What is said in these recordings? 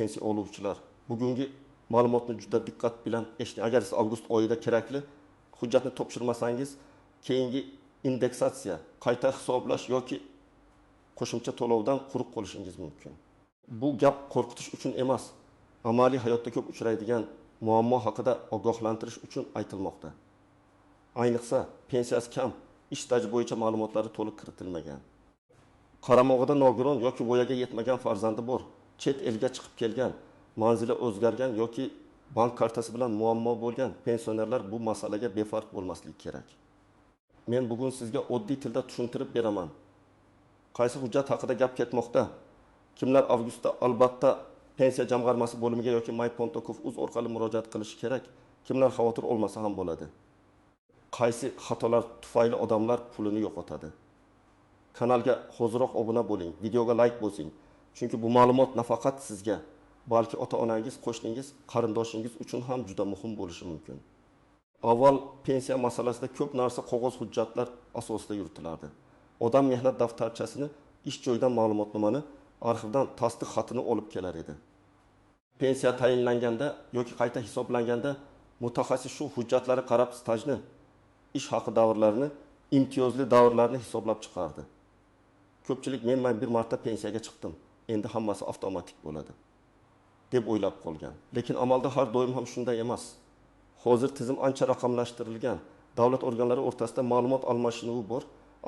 Pensiya oluvchilar, bugungi ma'lumotni juda diqqat bilan eshiting. Agar siz avgust oyida kerakli hujjatni topshirmasangiz, keyingi indeksatsiya, qayta hisoblash yoki qo'shimcha to'lovdan quruq qolishingiz mumkin. Bu gap qo'rqitish uchun emas, amaliy hayotda ko'p uchraydigan muammo haqida ogohlantirish uchun aytilmoqda. Ayniqsa, pensiyasi kam, ish staji bo'yicha ma'lumotlari to'liq kiritilmagan, qaramog'ida nogiron yoki voyaga yetmagan farzandi bor, chet elga chiqib kelgan, manzili o'zgargan yoki bank kartasi bilan muammo bo'lgan pensionerlar bu masalaga befarq bo'lmasligi kerak. Men bugun sizga oddiy tilda tushuntirib beraman. Qaysi hujjat haqida gap ketmoqda? Kimlar avgustda albatta pensiya jamg'armasi bo'limiga yoki my.gov.uz orqali murojaat qilishi kerak? Kimlar xavotir olmasa ham bo'ladi? Qaysi xatolar tufayli odamlar pulini yo'qotadi? Kanalga hoziroq obuna bo'ling, videoga like bosing. Chunki bu ma'lumot nafaqat sizga, balki ota-onangiz, qo'shningiz, qarindoshingiz uchun ham juda muhim bo'lishi mumkin. Avval pensiya masalasida ko'p narsa qog'oz hujjatlar asosida yuritilardi. Odam mehnat daftarchasini, ish joyidan ma'lumotnomani, arxivdan tasdiq xatini olib kelar edi. Pensiya tayinlanganda yoki qayta hisoblanganda mutaxassis shu hujjatlarga qarab stajni, ish haqi davrlarini, imtiyozli davrlarni hisoblab chiqardi. Ko'pchilik men bir marta pensiyaga chiqdim, endi hammasi avtomatik bo'ladi deb o'ylab qolgan. Lekin amalda har doim ham shunday emas. Hozir tizim ancha raqamlashtirilgan. Davlat organlari o'rtasida ma'lumot almashinuvi bor.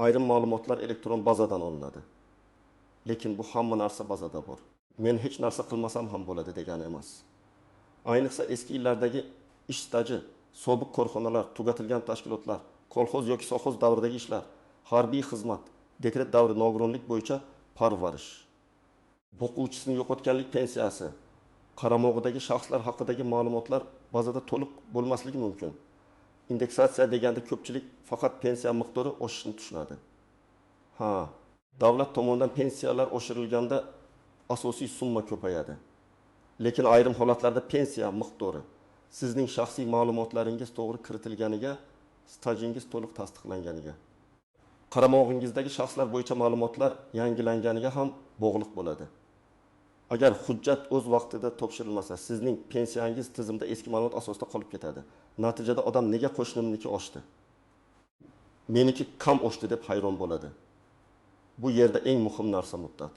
Ayrim ma'lumotlar elektron bazadan olinadi. Lekin bu hamma narsa bazada bor. Men hech narsa qilmasam ham bo'ladi degani emas. Ayniqsa eski yillardagi ish staji, sobiq korxonalar, tugatilgan tashkilotlar, kolxoz yoki sovxoz davridagi ishlar, harbiy xizmat, dekret davri nogironlik bo'yicha parvarish, boquvchisini yo'qotganlik pensiyasi, qaramog'idagi shaxslar haqidagi ma'lumotlar bazada to'liq bo'lmasligi mumkin. Indeksatsiya deganda ko'pchilik faqat pensiya miqdori oshishini tushunadi. Ha, davlat tomonidan pensiyalar oshirilganda asosiy summa ko'payadi. Lekin ayrim holatlarda pensiya miqdori sizning shaxsiy ma'lumotlaringiz to'g'ri kiritilganiga, stajingiz to'liq tasdiqlanganiga, qaramog'ingizdagi shaxslar bo'yicha ma'lumotlar yangilanganiga ham bog'liq bo'ladi. Agar hujjat o'z vaqtida topshirilmasa, sizning pensiyangiz tizimda eski ma'lumot asosida qolib ketadi. Natijada odam nega qo'shnimniki oshdi, meniki kam oshdi deb hayron bo'ladi. Bu yerda eng muhim narsa muddat.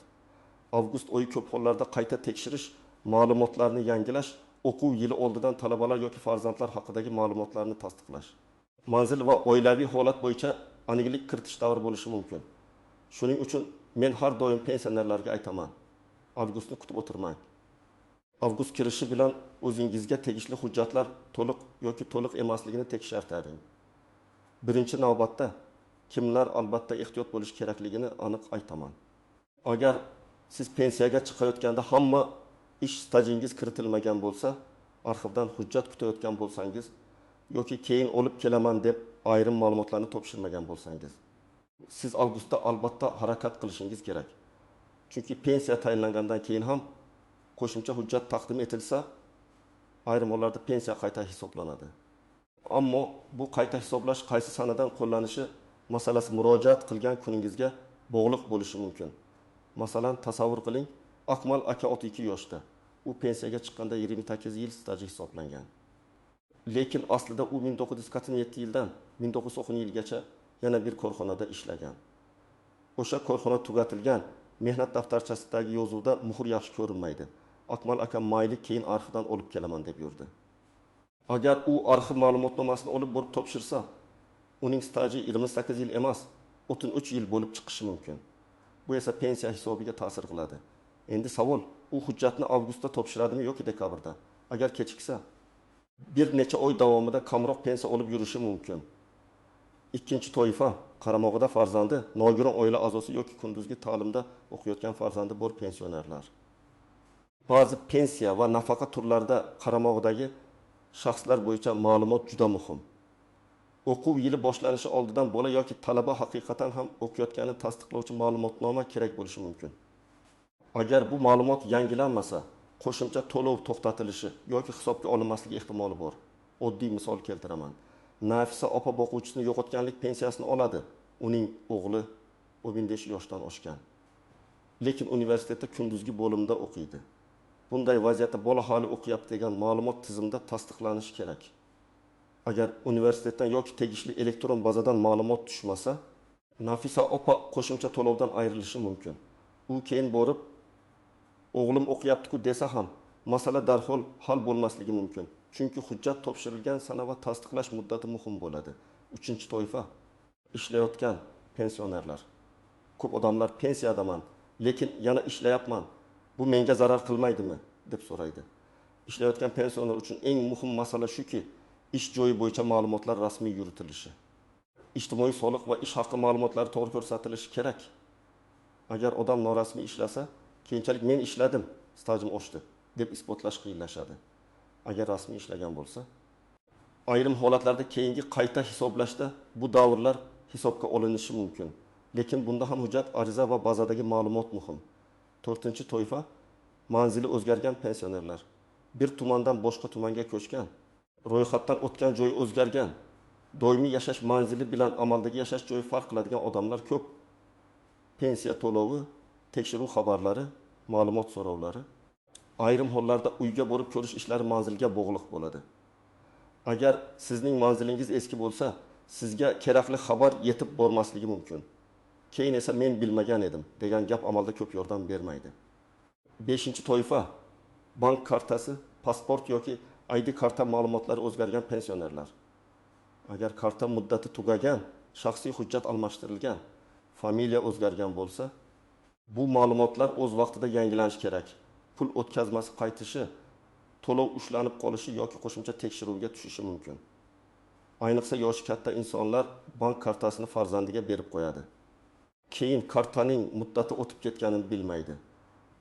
Avgust oyi ko'p hollarda qayta tekshirish, ma'lumotlarni yangilash, o'quv yili oldidan talabalar yoki farzandlar haqidagi ma'lumotlarni tasdiqlash, manzil va oilaviy holat bo'yicha aniqlik kiritish davri bo'lishi mumkin. Shuning uchun men har doim pensionerlarga aytaman: avgustni kutib o'tirmang. Avgust kirishi bilan o'zingizga tegishli hujjatlar to'liq yoki to'liq emasligini tekshirtiring. Birinchi navbatda kimlar albatta ehtiyot bo'lish kerakligini aniq aytaman. Agar siz pensiyaga chiqayotganda hamma ish stajingiz kiritilmagan bo'lsa, arxivdan hujjat kutayotgan bo'lsangiz yoki keyin olib kelaman deb ayrim ma'lumotlarni topshirmagan bo'lsangiz, siz avgustda albatta harakat qilishingiz kerak. Chunki pensiya tayinlangandan keyin ham qo'shimcha hujjat taqdim etilsa, ayrim hollarda pensiya qayta hisoblanadi. Ammo bu qayta hisoblash qaysi sanadan qo'llanishi masalasi murojaat qilgan kuningizga bog'liq bo'lishi mumkin. Masalan, tasavvur qiling, Akmal aka 62 yoshda. U pensiyaga chiqqanda 28 yil staji hisoblangan. Lekin aslida u 1947 yildan 1990 yilgacha yana bir korxonada ishlagan. O'sha korxona tugatilgan, mehnat daftarchasidagi yozuvda muhr yaxshi ko'rinmaydi. Akmal aka mayli keyin arxivdan olib kelaman deb yurdi. Agar u arxiv ma'lumotnomasini olib borib topshirsa, uning staji 28 yil emas, 33 yil bo'lib chiqishi mumkin. Bu esa pensiya hisobiga ta'sir qiladi. Endi savol, u hujjatni avgustda topshiradimi yoki dekabrda? Agar kechiksa, bir necha oy davomida kamroq pensiya olib yurishi mumkin. Ikkinchi toifa, qaramog'ida farzandi, nogiron oila a'zosi yoki kunduzgi ta'limda o'qiyotgan farzandi bor pensionerlar. Ba'zi pensiya va nafaqa turlarida qaramog'idagi shaxslar bo'yicha ma'lumot juda muhim. O'quv yili boshlanishi oldidan bola yoki talaba haqiqatan ham o'qiyotganini tasdiqlovchi ma'lumotnoma kerak bo'lishi mumkin. Agar bu ma'lumot yangilanmasa, qo'shimcha to'lov to'xtatilishi yoki hisobga olinmasligi ehtimoli bor. Oddiy misol keltiraman. Nafisa opa boquvchisini yo'qotganlik pensiyasini oladi. Uning o'g'li 15 yoshdan oshgan. Lekin universitetda kunduzgi bo'limda o'qiydi. Bunday vaziyatda bola hali o'qiyapti degan ma'lumot tizimda tasdiqlanishi kerak. Agar universitetdan yoki tegishli elektron bazadan ma'lumot tushmasa, Nafisa opa qo'shimcha to'lovdan ayrilishi mumkin. U keyin borib, o'g'lim o'qiyapti-ku desa ham, masala darhol hal bo'lmasligi mumkin. Chunki hujjat topshirilgan sana va tasdiqlash muddati muhim bo'ladi. Uchinchi toifa ishlayotgan pensionerlar. Ko'p odamlar pensiyadaman, lekin yana ishlayapman. Bu menga zarar qilmaydimi deb so'raydi. Ishlayotgan pensioner uchun eng muhim masala shuki, ish joyi bo'yicha ma'lumotlar rasmiy yuritilishi. Ijtimoiy soliq va ish haqi ma'lumotlari to'g'ri ko'rsatilishi kerak. Agar odam norasmiy ishlasa, keyinchalik men ishladim, stajim oshdi deb isbotlash qiyinlashadi. Agar rasmiy ishlagan bo'lsa, ayrim holatlarda keyingi qayta hisoblashda bu davrlar hisobga olinishi mumkin. Lekin bunda ham hujjat, ariza va bazadagi ma'lumot muhim. To'rtinchi toifa manzili o'zgargan pensionerlar. Bir tumandan boshqa tumanga ko'chgan, ro'yxatdan o'tgan joyi o'zgargan, doimiy yashash manzili bilan amaldagi yashash joyi farq qiladigan odamlar ko'p. Pensiya to'lovi, tekshiruv xabarlari, ma'lumot so'rovlari. Ayrim hollarda uyga borib ko'rish ishlari manzilga bog'liq bo'ladi. Agar sizning manzilingiz eski bo'lsa, sizga kerakli xabar yetib bormasligi mumkin. Keyin esa men bilmagan edim degan gap amalda ko'p yordam bermaydi. Beshinchi toifa bank kartasi, pasport yoki ID karta ma'lumotlari o'zgargan pensionerlar. Agar karta muddati tugagan, shaxsiy hujjat almashtirilgan, familiya o'zgargan bo'lsa, bu ma'lumotlar o'z vaqtida yangilanishi kerak. Pul o'tkazmasi qaytishi, to'lov ushlanib qolishi yoki qo'shimcha tekshiruvga tushishi mumkin. Ayniqsa yoshi katta insonlar bank kartasini farzandiga berib qo'yadi. Keyin kartaning muddati o'tib ketganini bilmaydi.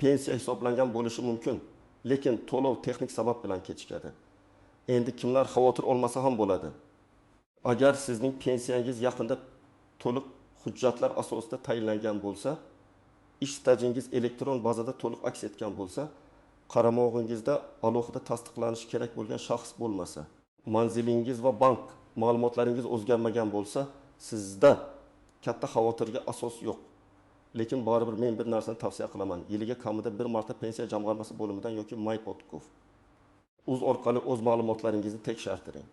Pensiya hisoblangan bo'lishi mumkin, lekin to'lov texnik sabab bilan kechikadi. Endi kimlar xavotir olmasa ham bo'ladi. Agar sizning pensiyangiz yaqinda to'liq hujjatlar asosida tayinlangan bo'lsa, ish stajingiz elektron bazada to'liq aks etgan bo'lsa, qaramog'ingizda alohida tasdiqlanishi kerak bo'lgan shaxs bo'lmasa, manzilingiz va bank ma'lumotlaringiz o'zgarmagan bo'lsa, sizda katta xavotirga asos yo'q. Lekin baribir men bir narsani tavsiya qilaman. Yiliga kamida bir marta pensiya jamg'armasi bo'limidan yoki mypod.gov uz orqali o'z ma'lumotlaringizni tekshirtiring.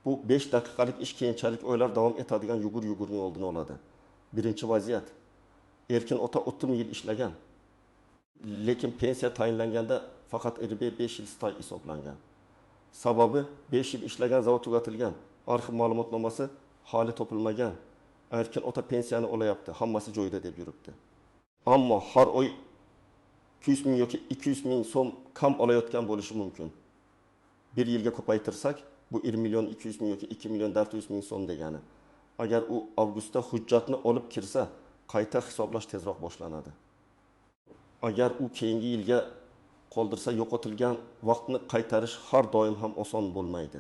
Bu 5 daqiqalik ish keyinchalik oylar davom etadigan yugur-yugurning oldini oladi. Birinchi vaziyat. Erkin ota 30 yil ishlagan. Lekin pensiya tayinlanganda faqat RB 5 yil staj hisoblangan. Sababi 5 yil ishlagan zavod tugatilgan, arxiv ma'lumotnomasi hali topilmagan. Erkin ota pensiyani olayapti, hammasi joyida deb yuribdi. Ammo har oy 200 ming yoki 200 ming so'm kam olayotgan bo'lishi mumkin. Bir yilga ko'paytirsak, bu 1 million 200 ming yoki 2 million 400 ming so'm degani. Agar u avgustda hujjatni olib kirsa, qayta hisoblash tezroq boshlanadi. Agar u keyingi yilga qoldirsa, yo'qotilgan vaqtni qaytarish har doim ham oson bo'lmaydi.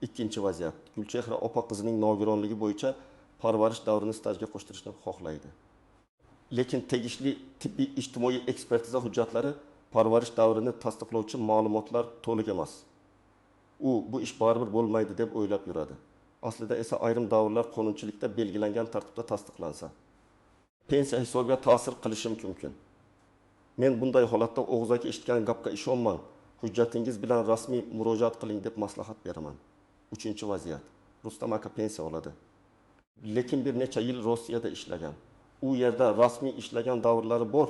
Ikkinchi vaziyat. Gulchehra opa qizining nogironligi bo'yicha parvarish davrini stajga qo'shtirishni xohlaydi. Lekin tegishli tibbiy ijtimoiy ekspertiza hujjatlari parvarish davrini tasdiqlovchi ma'lumotlar to'liq emas. U bu ish baribir bo'lmaydi deb o'ylab yuradi. Aslida esa ayrim davrlar qonunchilikda belgilangan tartibda tasdiqlansa, pensiya hisobiga ta'sir qilishi mumkin. Men bunday holatda og'zaki eshitgan gapga ishonmang, hujjatingiz bilan rasmiy murojaat qiling deb maslahat beraman. Uchinchi vaziyat. Rustam aka pensiya oladi. Lekin bir necha yil Rossiyada ishlagan. U yerda rasmiy ishlagan davrlari bor,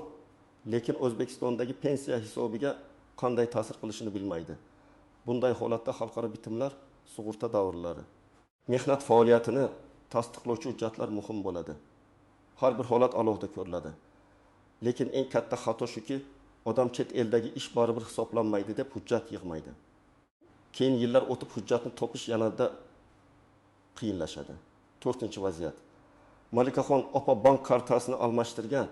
lekin O'zbekistondagi pensiya hisobiga qanday ta'sir qilishini bilmaydi. Bunday holatda xalqaro bitimlar, sug'urta davrlari, mehnat faoliyatini tasdiqlovchi hujjatlar muhim bo'ladi. Har bir holat alohida ko'riladi. Lekin eng katta xato shuki, odam chet eldagi ish baribir hisoblanmaydi deb hujjat yig'maydi. Keyin yillar o'tib hujjatni topish yanada qiyinlashadi. To'rtinchi vaziyat. Malikaxon opa bank kartasini almashtirgan,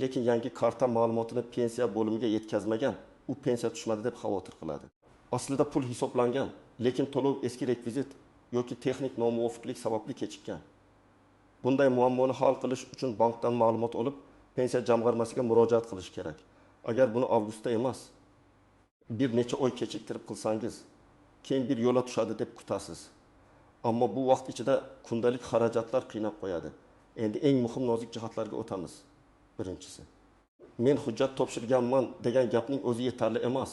lekin yangi karta ma'lumotini pensiya bo'limiga yetkazmagan. U pensiya tushmadi deb xavotir qiladi. Aslida pul hisoblangan, lekin to'lov eski rekvizit yoki texnik nomuvofiqlik sababli kechikkan. Bunday muammoni hal qilish uchun bankdan ma'lumot olib, pensiya jamg'armasiga murojaat qilish kerak. Agar buni avgustda emas, bir necha oy kechiktirib qilsangiz, keyin bir yo'la tushadi deb kutasiz. Ammo bu vaqt ichida kundalik xarajatlar qiynab qo'yadi. Endi eng muhim nozik jihatlarga o'tamiz. Birinchisi, Men hujjat topshirganman degan gapning o'zi yetarli emas.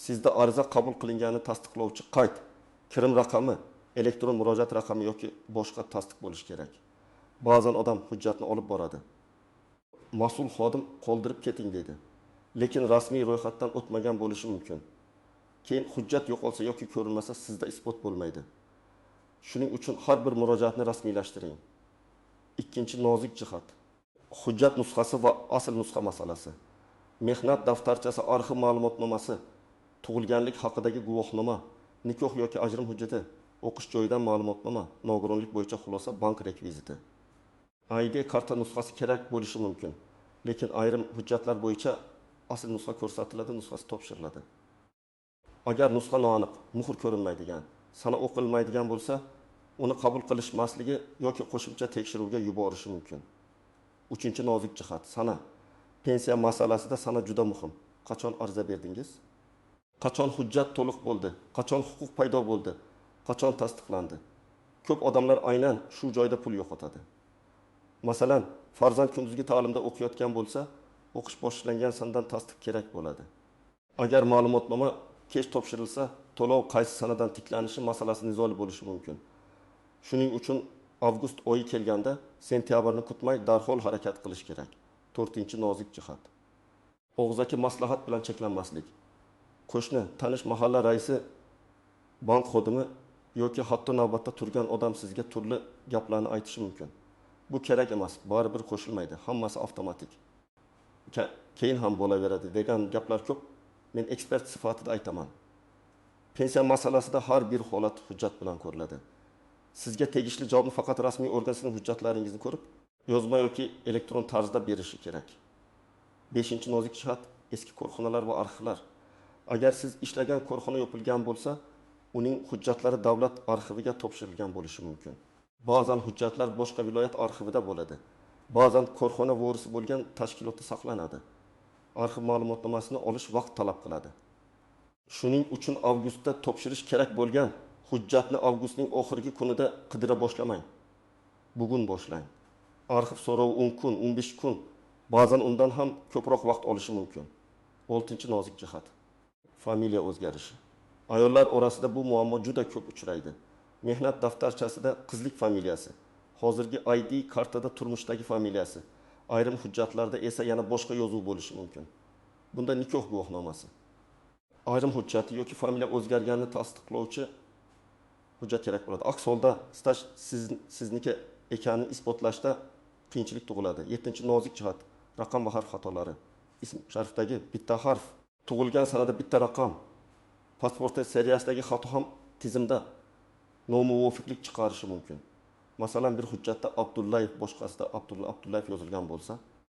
Sizda ariza qabul qilinganini tasdiqlovchi qayd, kirim raqami, elektron murojaat raqami yoki boshqa tasdiq bo'lishi kerak. Ba'zan odam hujjatni olib boradi. Mas'ul xodim qoldirib keting deydi. Lekin rasmiy ro'yxatdan o'tmagan bo'lishi mumkin. Keyin hujjat yo'qolsa yoki ko'rinmasa sizda isbot bo'lmaydi. Shuning uchun har bir murojaatni rasmiylashtiring. Ikkinchi nozik jihat. Hujjat nusxasi va asl nusxa masalasi. Mehnat daftarchasi, arxiv ma'lumotnomasi, tug'ilganlik haqidagi guvohnoma, nikoh yoki ajrim hujjati, o'qish joyidan ma'lumotnoma, nogironlik bo'yicha xulosa, bank rekviziti. ID karta nusxasi kerak bo'lishi mumkin, lekin ayrim hujjatlar bo'yicha asl nusxa ko'rsatiladi, nusxasi topshiriladi. Agar nusxa noaniq, muhr ko'rinmaydigan, sana o'qilmaydigan bo'lsa, uni qabul qilishmasligi yoki qo'shimcha tekshiruvga yuborishi mumkin. Uchinchi nozik jihat sana. Pensiya masalasida sana juda muhim. Qachon ariza berdingiz? Qachon hujjat to'liq bo'ldi? Qachon huquq paydo bo'ldi? Qachon tasdiqlandi? Ko'p odamlar aynan shu joyda pul yo'qotadi. Masalan, farzand kunduzgi ta'limda o'qiyotgan bo'lsa, o'qish boshlangan sanadan tasdiq kerak bo'ladi. Agar ma'lumotnoma kech topshirilsa, to'lov qaysi sanadan tiklanishi masalasi nizoli bo'lishi mumkin. Shuning uchun avgust oyi kelganda sentyabrni kutmay darhol harakat qilish kerak. To'rtinchi nozik jihat. Og'zaki maslahat bilan cheklanmaslik. Qo'shni, tanish, mahalla raisi, bank xodimi yoki hatto navbatda turgan odam sizga turli gaplarni aytishi mumkin. Bu kerak emas, baribir qo'shilmaydi, hammasi avtomatik. Keyin ham bo'laveradi degan gaplar ko'p. Men ekspert sifatida aytaman. Pensiya masalasida har bir holat hujjat bilan ko'riladi. Sizga tegishli javobni faqat rasmiy organ sizning hujjatlaringizni ko'rib, yozma yoki elektron tarzda berishi kerak. Beshinchi nozik jihat eski korxonalar va arxivlar. Agar siz ishlagan korxona yopilgan bo'lsa, uning hujjatlari davlat arxiviga topshirilgan bo'lishi mumkin. Ba'zan hujjatlar boshqa viloyat arxivida bo'ladi. Ba'zan korxona vorisi bo'lgan tashkilotda saqlanadi. Arxiv ma'lumotnomasini olish vaqt talab qiladi. Shuning uchun avgustda topshirish kerak bo'lgan hujjatni avgustning oxirgi kunida qidira boshlamang. Bugun boshlang. Arxiv so'rovi 10 kun, 15 kun, ba'zan undan ham ko'proq vaqt olishi mumkin. 6-chi nozik jihat. Familiya o'zgarishi. Ayollar orasida bu muammo juda ko'p uchraydi. Mehnat daftarchasida qizlik familiyasi, hozirgi ID kartada turmushdagi familiyasi, ayrim hujjatlarda esa yana boshqa yozuv bo'lishi mumkin. Bunda nikoh guvohnomasi, ayrim hujjati yoki familiya o'zgarganini tasdiqlovchi hujjat kerak bo'ladi. Aks holda staj sizniki ekanini isbotlashda qiyinchilik tug'iladi. 7-nozik jihat raqam va harf xatolari. Ism sharifdagi bitta harf, tug'ilgan sanada bitta raqam, pasport seriyasidagi xato ham tizimda nomuvofiqlik chiqarishi mumkin. Masalan, bir hujjatda Abdullayev, boshqasida Abdulla Abdullayev yozilgan bo'lsa,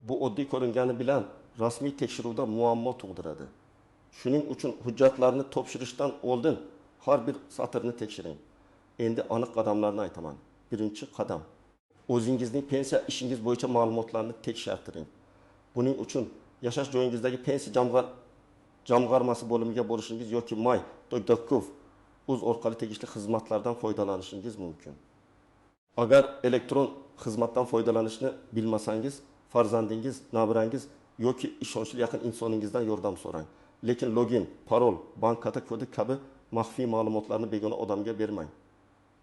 bu oddiy ko'ringani bilan rasmiy tekshiruvda muammo tug'diradi. Shuning uchun hujjatlarni topshirishdan oldin har bir satrni tekshiring. Endi aniq qadamlarni aytaman. Birinchi qadam. O'zingizning pensiya ishingiz bo'yicha ma'lumotlarni tekshirtiring. Buning uchun yashash joyingizdagi pensiya jamg'armasi bo'limiga borishingiz yoki my.gov.uz orqali tegishli xizmatlardan foydalanishingiz mumkin. Agar elektron xizmatdan foydalanishni bilmasangiz, farzandingiz, nabrangiz yoki ishonchli yaqin insoningizdan yordam so'rang. Lekin login, parol, bank karta kodi kabi maxfiy ma'lumotlarni begona odamga bermang.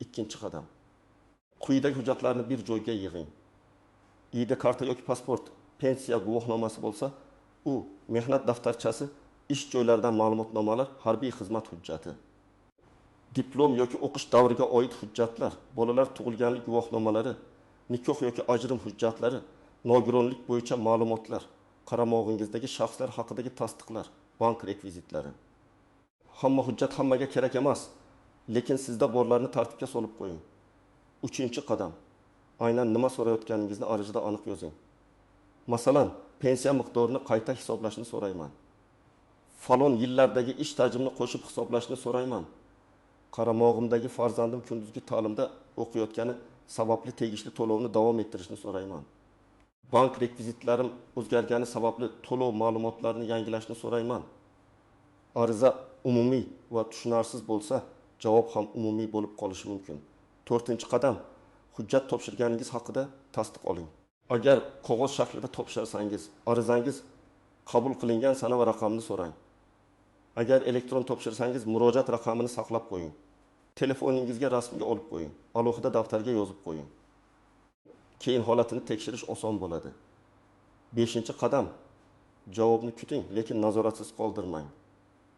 Ikkinchi qadam. Quyidagi hujjatlarni bir joyga yig'ing. ID karta yoki pasport, pensiya guvohnomasi bo'lsa, u mehnat daftarchasi, ish joylaridan ma'lumotnomalar, harbiy xizmat hujjati, diplom yoki o'qish davriga oid hujjatlar, bolalar tug'ilganlik guvohnomalari, nikoh yoki ajrim hujjatlari, nogironlik bo'yicha ma'lumotlar, qaramog'ingizdagi shaxslar haqidagi tasdiqlar, bank rekvizitlari. Hamma hujjat hammaga kerak emas, lekin sizda borlarni tartibga solib qo'ying. Uchinchi qadam. Aynan nima so'rayotganingizni arizada aniq yozing. Masalan, pensiya miqdorini qayta hisoblashni so'rayman. Falon yillardagi ish tajrimni qo'shib hisoblashni so'rayman. Qaramog'imdagi farzandim kunduzgi ta'limda o'qiyotgani sababli tegishli to'lovni davom ettirishni so'rayman. Bank rekvizitlarim o'zgargani sababli to'lov ma'lumotlarini yangilashni so'rayman. Ariza umumiy va tushunarsiz bo'lsa, javob ham umumiy bo'lib qolishi mumkin. To'rtinchi qadam. Hujjat topshirganingiz haqida tasdiq oling. Agar qog'oz shaklida topshirsangiz, arizangiz Qabul qilingan sana va raqamni so'rang. Agar elektron topshirsangiz, murojaat raqamini saqlab qo'ying. Telefoningizga rasmga olib qo'ying. Alohida daftarga yozib qo'ying. Keyin holatini tekshirish oson bo'ladi. Beshinchi qadam. Javobni kuting, lekin nazoratsiz qoldirmang.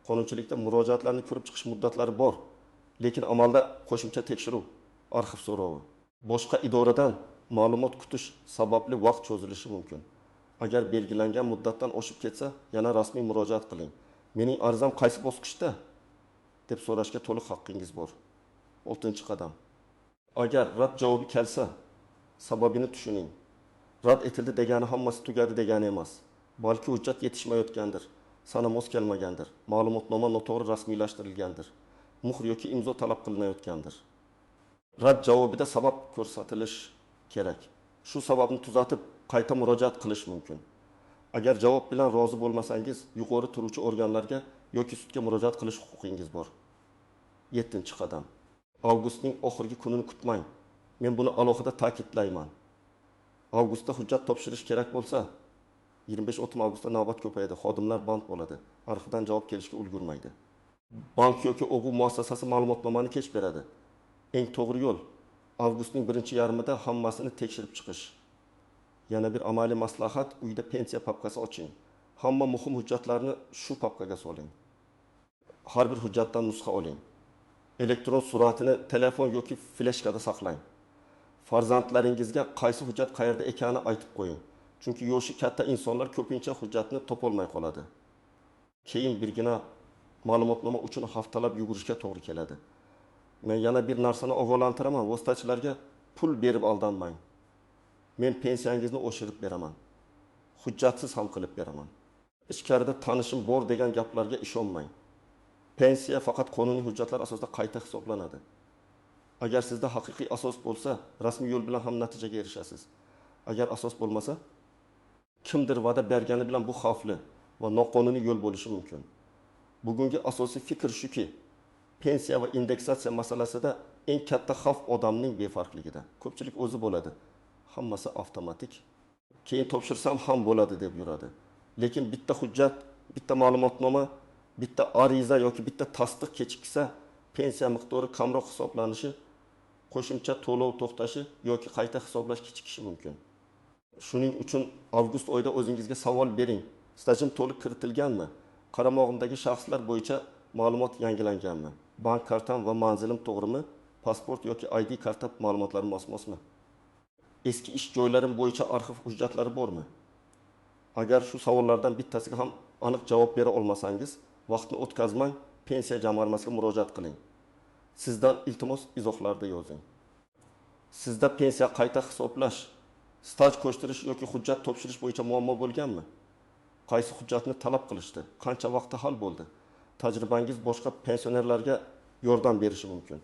Qonunchilikda murojaatlarni ko'rib chiqish muddatlari bor, lekin amalda qo'shimcha tekshiruv, arxiv so'rovi, boshqa idoradan ma'lumot kutish sababli vaqt cho'zilishi mumkin. Agar belgilangan muddatdan oshib ketsa, yana rasmiy murojaat qiling. "Mening arizam qaysi bosqichda?" deb so'rashga to'liq haqqingiz bor. Oltinchi qadam. Agar rad javobi kelsa, sababini tushuning. Rad etildi degani hammasi tugadi degani emas. Balki hujjat yetishmayotgandir, sana mos kelmagandir, ma'lumotnoma noto'g'ri rasmiylashtirilgandir, muhr yoki imzo talab qilinayotgandir. Rad javobida sabab ko'rsatilishi kerak. Shu sababni tuzatib, qayta murojaat qilish mumkin. Agar javob bilan rozi bo'lmasangiz, yuqori turuvchi organlarga yoki sudga murojaat qilish huquqingiz bor. Yettinchi qadam. Avgustning oxirgi kunini kutmang. Men buni alohida ta'kidlayman. Avgustda hujjat topshirish kerak bo'lsa, 25-30 avgustda navbat ko'payadi, xodimlar band bo'ladi, arxivdan javob kelishga ulgurmaydi. Bank yoki o'quv muassasasi ma'lumotnomani kech beradi. Eng to'g'ri yo'l avgustning birinchi yarmida hammasini tekshirib chiqish. Yana bir amaliy maslahat: uyda pensiya papkasi oching. Hamma muhim hujjatlarni shu papkaga soling. Har bir hujjatdan nusxa oling. Elektron suratini telefon yoki fleshkada saqlang. Farzandlaringizga qaysi hujjat qayerda ekanini aytib qo'ying. Chunki yoshi katta insonlar ko'pincha hujjatni topolmay qoladi. Keyin birgina ma'lumotnoma uchun haftalab yugurishga to'g'ri keladi. Men yana bir narsani ogohlantiraman: vositachilarga pul berib aldanmang. "Men pensiyangizni oshirib beraman. Hujjatsiz ham qilib beraman. Ichkarida tanishim bor" degan gaplarga ishonmang. Pensiya faqat qonuniy hujjatlar asosida qayta hisoblanadi. Agar sizda haqiqiy asos bo'lsa, rasmiy yo'l bilan ham natijaga erishasiz. Agar asos bo'lmasa, kimdir va'da bergani bilan bu xavfli va noqonuniy yo'l bo'lishi mumkin. Bugungi asosiy fikr shuki, pensiya va indeksatsiya masalasida eng katta xavf odamning befarqligida. Ko'pchilik o'zi bo'ladi. Hammasi avtomatik. Keyin topshirsam ham bo'ladi deb yuradi. Lekin bitta hujjat, bitta ma'lumotnoma, bitta ariza yoki bitta tasdiq kechiksa, pensiya miqdori kamroq hisoblanishi, qo'shimcha to'lov to'xtashi yoki qayta hisoblash kechikishi mumkin. Shuning uchun avgust oyida o'zingizga savol bering. Stajim to'liq kiritilganmi? Qaramog'imdagi shaxslar bo'yicha ma'lumot yangilanganmi? Bank kartam va manzilim to'g'rimi? Pasport yoki ID karta ma'lumotlari mos-mosmi? Eski ish joylarim bo'yicha arxiv hujjatlari bormi? Agar shu savollardan bittasiga ham aniq javob bera olmasangiz, vaqtni o'tkazmang, pensiya jamg'armasiga murojaat qiling. Sizdan iltimos, izohlarda yozing. Sizda pensiya qayta hisoblash, staj qo'shtirish yoki hujjat topshirish bo'yicha muammo bo'lganmi? Qaysi hujjatni talab qilishdi? Qancha vaqtda hal bo'ldi? Tajribangiz boshqa pensionerlarga yordam berishi mumkin.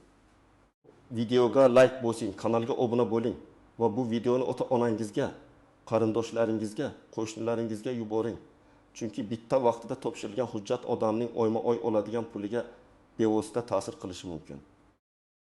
Videoga like bosing, kanalga obuna bo'ling va bu videoni ota-onangizga, qarindoshlaringizga, qo'shnilaringizga yuboring. Chunki bitta vaqtida topshirilgan hujjat odamning oyma-oy oladigan puliga bevosita ta'sir qilishi mumkin.